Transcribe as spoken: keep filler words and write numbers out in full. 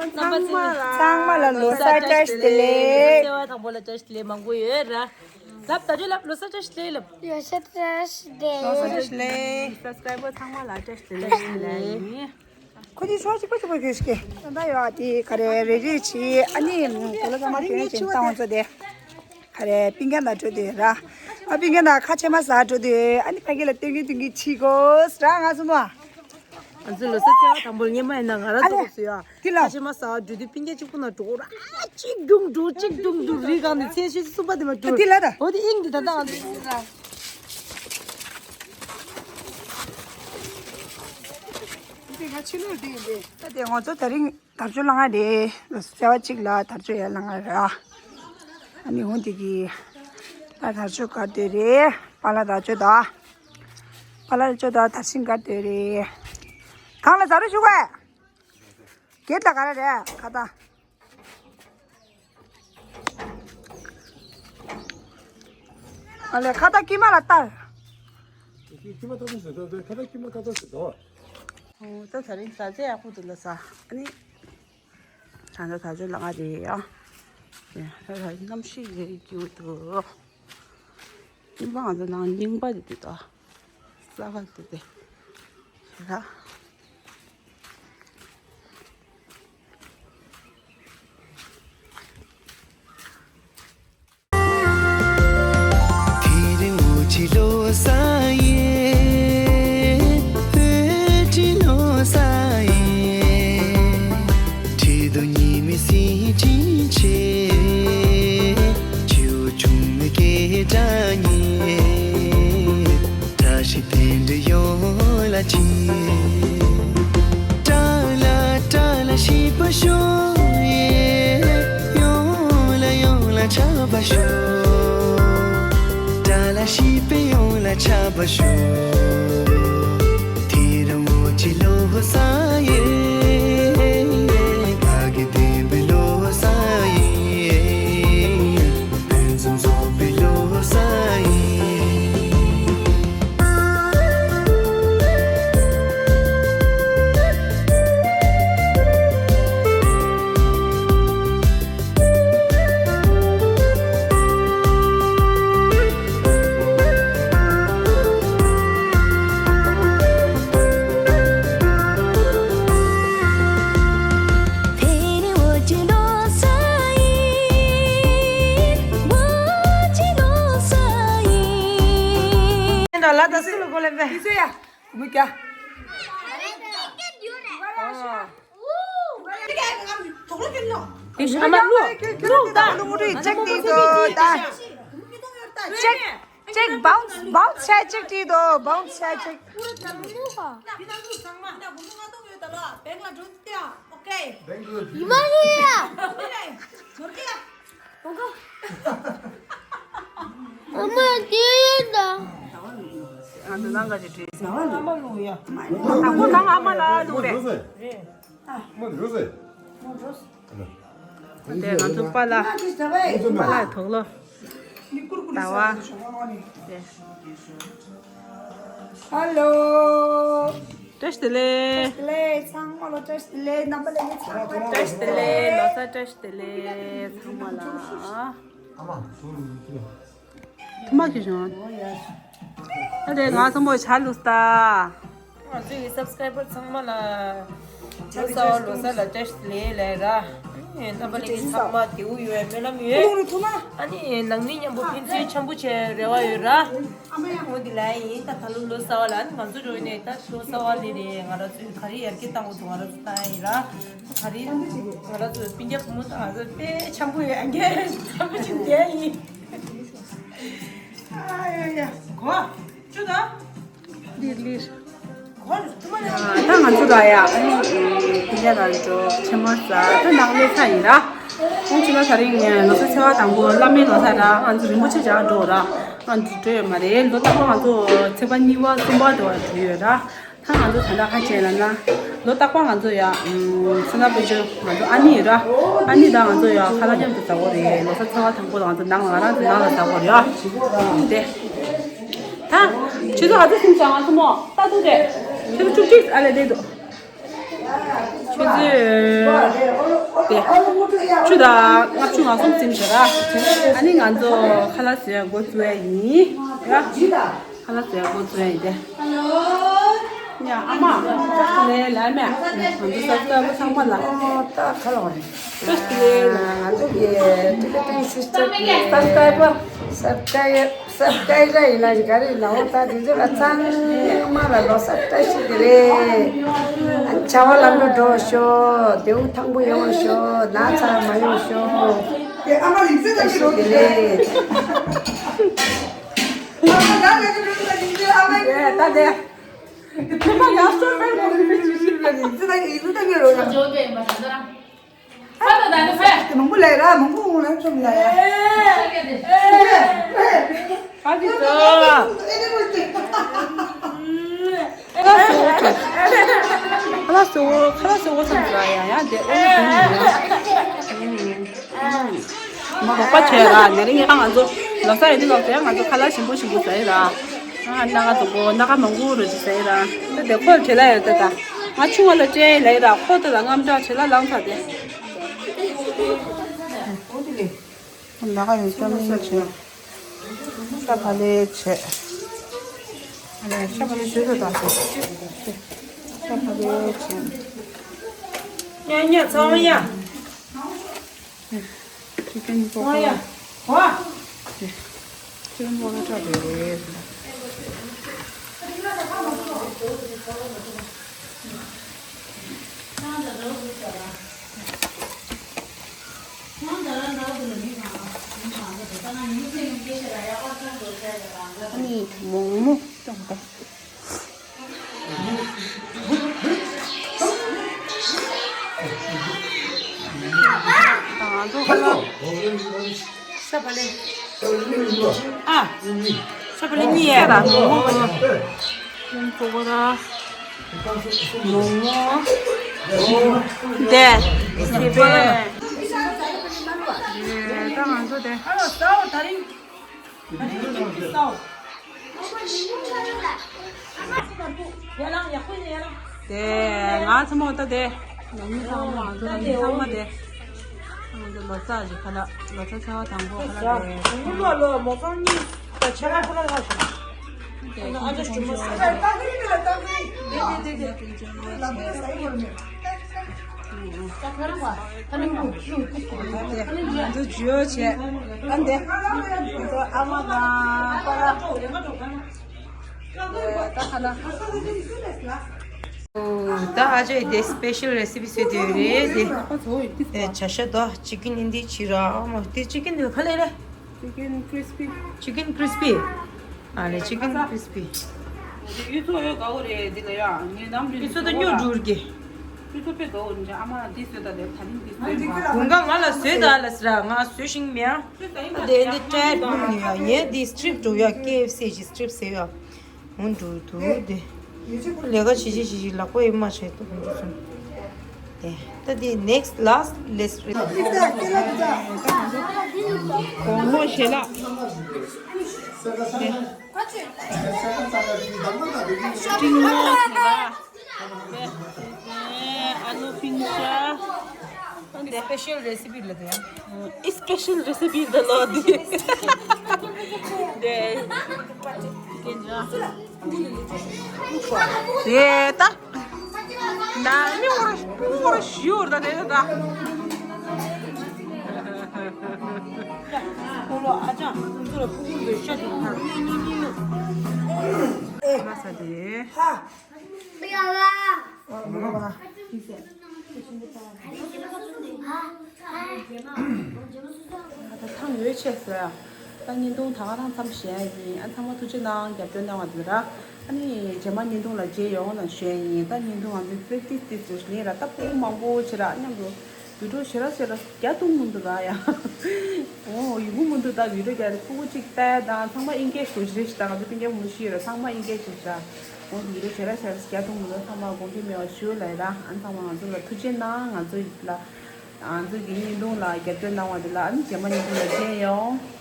ཚང་མ་ལ་ཚང་མ་ལ་ལོ་གསར་བཀྲ་ཤིས་བདེ་ལེགས། ལོ་གསར་བ་དང་པོ་ལ་བཀྲ་ཤིས་བདེ་ལེགས་མང་པོ་ཡོད་ར། ལབ་ད་ཅོ་ལབ། ལོ་གསར་བཀྲ་ཤིས་བདེ་ལེགས་ལབ། ལོ་གསར་བཀྲ་ཤིས་བདེ་ལེགས། ལོ་གསར་བཀྲ་ཤིས་བདེ་ལེགས། སབ་སི་ཀ་རའི་བར་ཚང་མ་ལ་བཀྲ་ཤིས་བདེ་ལེགས་ལབ་ཡིན། ཁོ་ཅི་ཤོག་ཅིག་པ་ཅིག་པ་གྱོན་ཤིག་གེ། ད་ཡོད་ཨ་དེ་ག་རེ་རེ་རེ་བྱེད་ཨ་ནི་དེ་ལ་ཚང་མ་གྱོན་ནས་བྱེད་ད་ང་ཚོ་དེ་ག་རེ་པིང་ཀ་ན་འགྲོ་དུས་ར། ཨ་པིང་ཀ་ན་ཁ་ཕྱེ་མ་ཟ་འགྲོ་དུས་ཨ་ནི་ཕ་གི་ལ་སྟོན་གི་སྟོན་གི་བྱེད་དགོས་ར་ང་སོ་མ། ང་ཚོ་ལོ་གསར་ཚེས་པ་དང་པོ་ལ་སྔན་མ་ཡིན་ན་ང་རང་ཨ་ལེ། ཚོ་སུ་ཡ། དེ་ལ་ཁ་ཕྱེ་མ་ཟ་འགྲོ་དུས་པིང་ཀ་གཅིག་པུ་ན་འགྲོ་ར། གཅིག་བརྡུང་འགྲོ་གཅིག་བརྡུང་འགྲོ་རི་སྒང་ནས་ཚེས་བཅུ་གསུམ་པ་དེ་མ་འགྲོ། དེ་ལ་ད། འོ་དེ་དབྱིངས་དེ་ད་ད་ང་ཚོ། འདི་ང་ཕྱི་ལོགས་འདི་ཡིན་པས། ད་དེ་ང་ཚོ་དེ་རིང་དར་ལྕོག་ལངས་ཡ་རེད། ལོ་གསར་བ་གཅིག་ལ་དར་ལྕོག་ཡར་ལངས་ཡ་རེད་ཨ། ཨ་ནི་འོ་དེ་གི་ད་དར་ལྕོག་ག་དེ་རེད། པཱ་ལགས་དར་ལྕོག་ད། པཱ་ལགས་དར་ལྕོག་ད་དར་ཤིང་ག་དེ་རེད། གང་ལ་ཟ་རུ་ཞུ་གས། གེ་ད་ག་རེ་རེད་ཁ་ད། ཨ་ལེ་ཁ་ད་ཀི་མ་ལ་ལྟ། ཀི་མ་ལྟ་ཟེར་ད། ཁ་ད་ཀི་མ་ལྟ་ཟེར་ད། ཨོ་ད་ད་རིང་ཟ་ཚེ་ཡག་པོ་འདུག་ལ་ཟ། ཨ་ནི། ད་ད་ད་ཅོ་ལ་ང་རེད་ཨ། ད་ད་གནམ་གཤིས་ཡོད་ཀྱི་འདུག་རྙིང་པ་ང་ཚོ་ནང་རྙིང་པ་དེ་དེ་ད། ས་ཁ་དེ་དེ། ད། དེ་རིང་འུ་ཅི་ལོ་ས་ཡེ། འུ་ཅི་ལོ་ས་ཡེ། ཁྲི་དོ་ཉི་མི་སི་ཅི་ཆེ། ཆུ་ཆུང་མི་སྐད་སྒྲ་ཉེ། བཀྲ་ཤིས་དེ་འདྲ་ཡོང་ལ་ཅི། བཀྲ་ལ་བཀྲ་ལ་ཤིས་པ་ཤོག་ཡེ། ཡོང་ལ་ཡོང་ལ་ཆགས་པ་ཤོག་བཀྲ་ལ་ཤིས་པའི་ཡོང་ལ་ཆགས་པ་ཤོག་དེ་རིང་འུ་ཅི་ལོ་ས་ཡེ། ཕ་གི་བདེན་པའི་ལོ་ས་ཡེ། ཕུན་སུམ་ཚོགས་པའི་ལོ་ས་ཡེ། ལ་ད་སུ་ལ་གོ་ལེ་བེ། ཨ། དེ་ཤ་མ་ལུ། ལུ་ད། ལུ་རི་ཅེག་དེ་དོ་ད། ཅེག་ཅེག་བའུན་སི་བའུན་སི་བྱས་ཅེག་དེ་དོ་བའུན་སི་བྱས་ཅེག་ཡིན་མ་རེད་ཡ། ཨ་མ་དེ་ཡིན་ད། ང་ཚོ་ནང་ག་ཅིག་བྲིས་སོང་། ཨ་མ་ལུག་ཡ། དང་པོ་ནང་ཨ་མ་ལ་ལུག་རེད། རེད། མ་ལུག་རེད། དེ་ང་ཚོ་པཱ་ལགས། པཱ་ལགས་དོག་ལོ། ཟླ་བ། ཧ་ལོ། བཀྲ་ཤིས་བདེ་ལེགས། བཀྲ་ཤིས་བདེ་ལེགས། ཚང་མ་ལ་བཀྲ་ཤིས་བདེ་ལེགས། རྣམ་པ་ལྷན་རྒྱས་ཚང་མ་བཀྲ་ཤིས་བདེ་ལེགས། ལོ་གསར་བཀྲ་ཤིས་བདེ་ལེགས་ཚང་མ་ལ། ཐུ་མ་ཁྱེར་བྱུང་། ཨ་དེ་ང་ཚོ་མོ་ཆ་ལུས་ད། ང་ཚོའི་སབ་སི་ཀ་རའི་བར་ཚང་མ་ལ་ལོ་གསར་བ་ལོ་གསར་ལ་བཀྲ་ཤིས་བདེ་ལེགས་ལབ་ར། རྣམ་པ་ལྷན་རྒྱས་ཚང་མ་བདེ་པོ་ཡོད་པའི་སྨོན་ལམ་ཡོད། ཨ་ནི་ནང་མི་མཉམ་པོ་ཕན་ཚུན་འཆམ་པོ་བྱེད་རེ་བ་ཡོད་ར། འོ་འདི་ལ་ཡིན་ད་ད་ལོ་ལོ་གསར་བ་ལ་ཨ་ནི་ང་ཚོ་འགྲོ་ཡིན་ནས་ད་ལོ་གསར་བ་ལས་རེད། ང་རང་ཚོའི་ག་རེ་ཡར་རྒྱས་བཏང་དགོས་འདུག་ང་རང་ཚོ་བཏང་ཡ་ཡིན་ར། ག་རེ་ང་རང་ཚོའི་སྤུན་ཀྱག་བུ་མོ་དང་ང་ཚོ་དཔེ་འཆམ་པོ་ཡོད། ཨ་མཁན་འཆམ་པོ་བྱེད་བསྡད་ཡིན། ཨ་ཡ་ཡ་གོ་ཅུ་ད། ལིར་ལིར། ད་ང་ཚོ་ལ་ཡ་ཨ་ནི་སྤུན་ཀྱག་དང་འགྲོ་ཕྱེ་མར་ཟ། ད་ནང་སླེབས་ཚར་ཡིན་ར། ཨ་ཅི་ལ་ད་རིང་ལོ་གསར་ཚེས་པ་དང་པོ་བླ་མའི་ལོ་གསར་ར། ང་ཚོ་རིན་པོ་ཆེ་བྱ་འགྲོ་ར། ང་ཚོ་འགྲོ་ཡོད་མ་རེད། ལོ་རྟག་པར་ང་ཚོ་ཚེས་པ་གཉིས་པ་གསུམ་པ་འགྲོ་བ་འགྲོ་ཡོད་ར། ད་ང་ཚོ་ད་ལྟ་ཁ་ཆེ་ལ་ན། ལོ་རྟག་པར་ང་ཚོ་ཡ། སེམས་ལ་དཔེ་ཆོས་ང་ཚོ་ཨ་ནི་ཡོད་ར། ཨ་ནི་དང་ང་ཚོ་ཡ་ཁ་ལག་མཉམ་དུ་ཟ་གོ་རེད། ལོ་གསར་ཚེས་པ་དང་པོ་ལ་ང་ཚོ་ནང་ང་རང་ཚོ་ནང་ལ་ཟ་གོ་རེད་ཨ། དེ། ད། ཆུ་ཚོད་ག་ཚོད་ཟིན་ཙང་ང་ཚོ་མོ་ལྟ་འདུག་རེད། ཆུ་ཚོད་བཅུ་གཅིག་ཨ་ལས་བསྡད་འདུག་ཆུ་ ཁྱོད་ཚོས་དེ་ཆུ་དང་ལྔ་བཅུ་ང་གསུམ་ཟིན་བྱས་ར། ཨ་ནི་ང་ཚོ་ཁ་ལག་བཟོ་ཡ་འགོ་བཙུགས་ཡ་ཡིན་ར། ཁ་ལག་བཟོ་ཡ་འགོ་བཙུགས་ཡ་ཡིན་ཏེ། ཡ་ཨ་མ། ལས་ལ་མེ། ང་ཚོ་སབ་སི་ཀ་རའི་བར་ཚང་མ་ལ། ཨོ་ད་ཁ་ལག་རེད། ང་ཚོ་གི་ཊི་ཀེ་ཊིང་སིས་ཊར་གི་སབ་སི་ཀ་རའི་བར། སབ་སི་ཀ་རའི་བར། སབ་སི་ཀ་རའི་བར་ཡིན་ན་ག་རེ་ཡིན་ན། འོ་ད་དེ་ཚོ་ལ་ཚང་མ་ལ་ལོ་གསར་བཀྲ་ཤིས་བདེ་ལེགས། བྱ་བ་ལམ་འགྲོ་འགྲོ་ཤོག་བདེ་པོ་ཐང་པོ་ཡོང་ཤོག་ན་ཚ་མ་ཡོང་ཤོག་བཀྲ་ཤིས་བདེ་ལེགས། ད་དེ། ཁྱོད་མ་ཡག་སོ་པའི་ལོ་རེ་རེ་རེ་རེ་རེ་རེ་རེ་རེ་རེ་རེ་རེ་རེ། ཧ་ད་ད་ནི་ཧ། དེ་མང་པོ་ལས་ར་མང་པོ་འོང་ལ་ཁྱོད་ལ་ཡ། ཨ་ཅི་ཙོ། ཨ་ལ་སོ། ཨ་ལ་སོ། ཁ་ལ་སོ་བོ་ཚང་ཙ་ཡ་ཡ་དེ་ཨོ་ལ་དེ་ནི་ཡ། མ་རོགས་པ་བྱས་ར་ནེ་རིང་ཡ་ང་ཚོ་ལོ་གསར་ཡོད་དུས་ལོ་གསར་ང་ཚོ་ཁ་ལག་ཞིམ་པོ་ཞིམ་པོ་ཟ་ཡི་ར། ཨ་སྣ་ཁ་དུ་གོ་སྣ་ཁ་མང་པོ་རུ་ཅིག་ཟ་ཡི་ར། ད་དེ་ཁོ་བྲེལ་ལ་ཡོད་ད་ད། ང་ཆུང་བ་ལ་སྤྲད་ལ་ཡི་ར་ཁོ་ད་ད་རྔམ་དྲག་བྲེལ་ལ་ལངས་ཚར་དེ། ལ་ཁ་ཡོད་ཅོ་མིན་བྱས། ཤ་བག་ལེབ་བྱས། ཨ་ལས་ཤ་བག་ལེབ་ཞུ་དགོས་དང་ཟེར། ཤ་བག་ལེབ་བྱས། ཉ་ཉ་ཚང་ཡ། ཅི་ཀན་པོ་ཡ། ཧོ། ཅི་ཀན་པོ་ལ་ཁྲག་རེད། ཨ་ནི་མོག་མོག་ཅོག་ད། ང་ཚོ་ཁ་ལག་ཤ་བག་ལེབ། ཨ། ཤ་བག་ལེབ་གཉིས་ཡ་ར། མོག་མོག་གཉིས། ཁོ་ར། མོག་མོག་དེ། སི་པན། ད་ང་ཚོ་དེ། ཨ་ལ་སའོ་ད་རིང་། ད་རིང་ཉིན་གྱི་སའོ། དེ་ང་ཚོ་མོ་ད་དེ། ང་ཚོ་ཚང་མ་ང་ཚོ་ཚང་མ་དེ། ང་ཚོ་ལོ་གསར་ཞིག་ཁ་ལག་ལོ་གསར་ཚ་བ་དང་པོ་ཁ་ལག་དེ། ངུ་ལོ་ལོ་མོ་ཚང་གཉིས་ད་ཆེ་ལ་ཁ་ལག་ལ་ཞིག་ང་ཚོ་ཇུས་བྱས། ཨ་འདི། ང་ཚོ་ཨ་མ་དང་པ་ལགས། ད་ཧ་ལ། ད་ཨ་ཅེ་དེ་སི་པེ་ཤལ་རེ་སི་པི་བཟོས་དེ་རེད་དེ། དེ་བྱ་ཤ་དང་ཅི་ཀིན་ཨིན་དི་ཅི་ར་ཨ་མ་དེ་ཅི་ཀིན་དེ་ག་ལེ་རེད། Chicken crispy. Chicken crispy. ཨ་ལེ་chicken crispy. ཡུ་ཚོ་ཡོད་དགའ་བོ་རེད་འདི་ལ་ཡ། ངའི་ནམ་རིན་ཡུ་ཚོ་ད་སྨྱོ་འགྲུར་གི། ཡུ་ཚོ་དཔེ་དགའ་བོ་རེད། ཨ་མ་འདི་བཟོས་ད་ལེ་ད་རིང་འདི་བཟོས་མ། དགུན་ཁ་ང་ལ་བཟོས་ད་ལ་ཟེར་ང་བཟོས་ཤིང་མེད་ཨ། ད་དེ་འདི་ཀྲེད་མུ་ནི་ཡ་ངས་འདི་སི་ཊིབ་འགྲོ་ཡ་ཀེ་ཨེཕ་སི་གི་སི་ཊིབ་ཟེར་ཡ། འོ་འགྲོ་འདུག་དེ། ལས་ཀ་བྱེད་བྱེད་བྱེད་བྱེད་ལག་པ་ཡེ་མ་བྱེད་འདུག་འགྲོ་སོང་། དེ། ད་དེ་next last list རེད། གོང་མོ་ཞལ་ལག་སྤྲིན་མོ་ཞལ་ལག་ཨ་ལུ་པིན་ཤ། དེ་སི་པེ་ཤལ་རེ་སི་པི་ལ་དེ། ཨི་སི་པེ་ཤལ་རེ་སི་པི་ད་ལོ་དེ། དེ། དེ་ད། ན་མི་འོར་སྤུ་གུར་ཞིའོར་ད་དེ་ད། ཁོ་ལོ་ཨ་ཅག་ཁོ་ཚོ་ལ་སྤུ་གུ་འདོད་ཤ་དེ་ད། ཨེ་ལ་ས་དེ། ཧ། ཨ་མ། ད་ཐང་ཡོད་ཆེ་ཟེར། ད་བརྙན་ཐུང་ད་ག་རང་མཚམས་བཞག་ཡིན། ཨ་ཚང་མ་ཐུགས་རྗེ་གནང་རྒྱབ་སྐྱོར་གནང་བ་དེ་ར། ཨ་ནི་རྗེས་མ་བརྙན་ཐུང་ལ་མཇལ་ཡོང་ལ་ཞུ་ཡ་ཡིན། ད་བརྙན་ཐུང་ང་ཚོའི་པེག་ཊིས་ཏིས་ཏིས་ལེན་ར། ད་སྤུ་གུ་མང་པོ་ཆེ་ར་མཉམ་དུ་བི་ཌིའོ་ཞེ་དྲག་ཞེ་དྲག་རྒྱག་ཐུབ་མི་འདུག་ར་ཡ། འོ་ཡོང་གི་མི་འདུག་ད་བི་ཌིའོ་རྒྱག་རེ་སྤུ་གུ་གཅིག་ལྟ་ཡ་དང་ཚང་མ་ཨིན་གེ་ཇི་དགོས་ཀྱི་རེད་ཞེ་དྲག་ང་ཚོ་སྤུན་ཀྱག་མང་པོ་ཞིག་ཡོད་ར། ཚང་མ་ཨིན་གེ་ཇི་ཞེ་དྲག་འོ་དེ་འདྲ་ཞེ་དྲག་ཞེ་དྲག་རྒྱག་ཐུབ་མི་འདུག་ཚང་མ་དགོངས་འགལ་མེད་པ་ཞུ་ལབ་ཡ་ད། ཨ་ཚང་མ་ང་ཚོ་ལ་ཐུགས་རྗེ་གནང་། ང་ཚོ་ལ་ང་ཚོ་གི་བརྙན་ཐུང་ལ་རྒྱབ་སྐྱོར་གནང་བ་དེ་ལ། ཨ་ནི་རྗེས་མ་བརྙན་ཐུང་ལ་མཇལ་ཡོང་།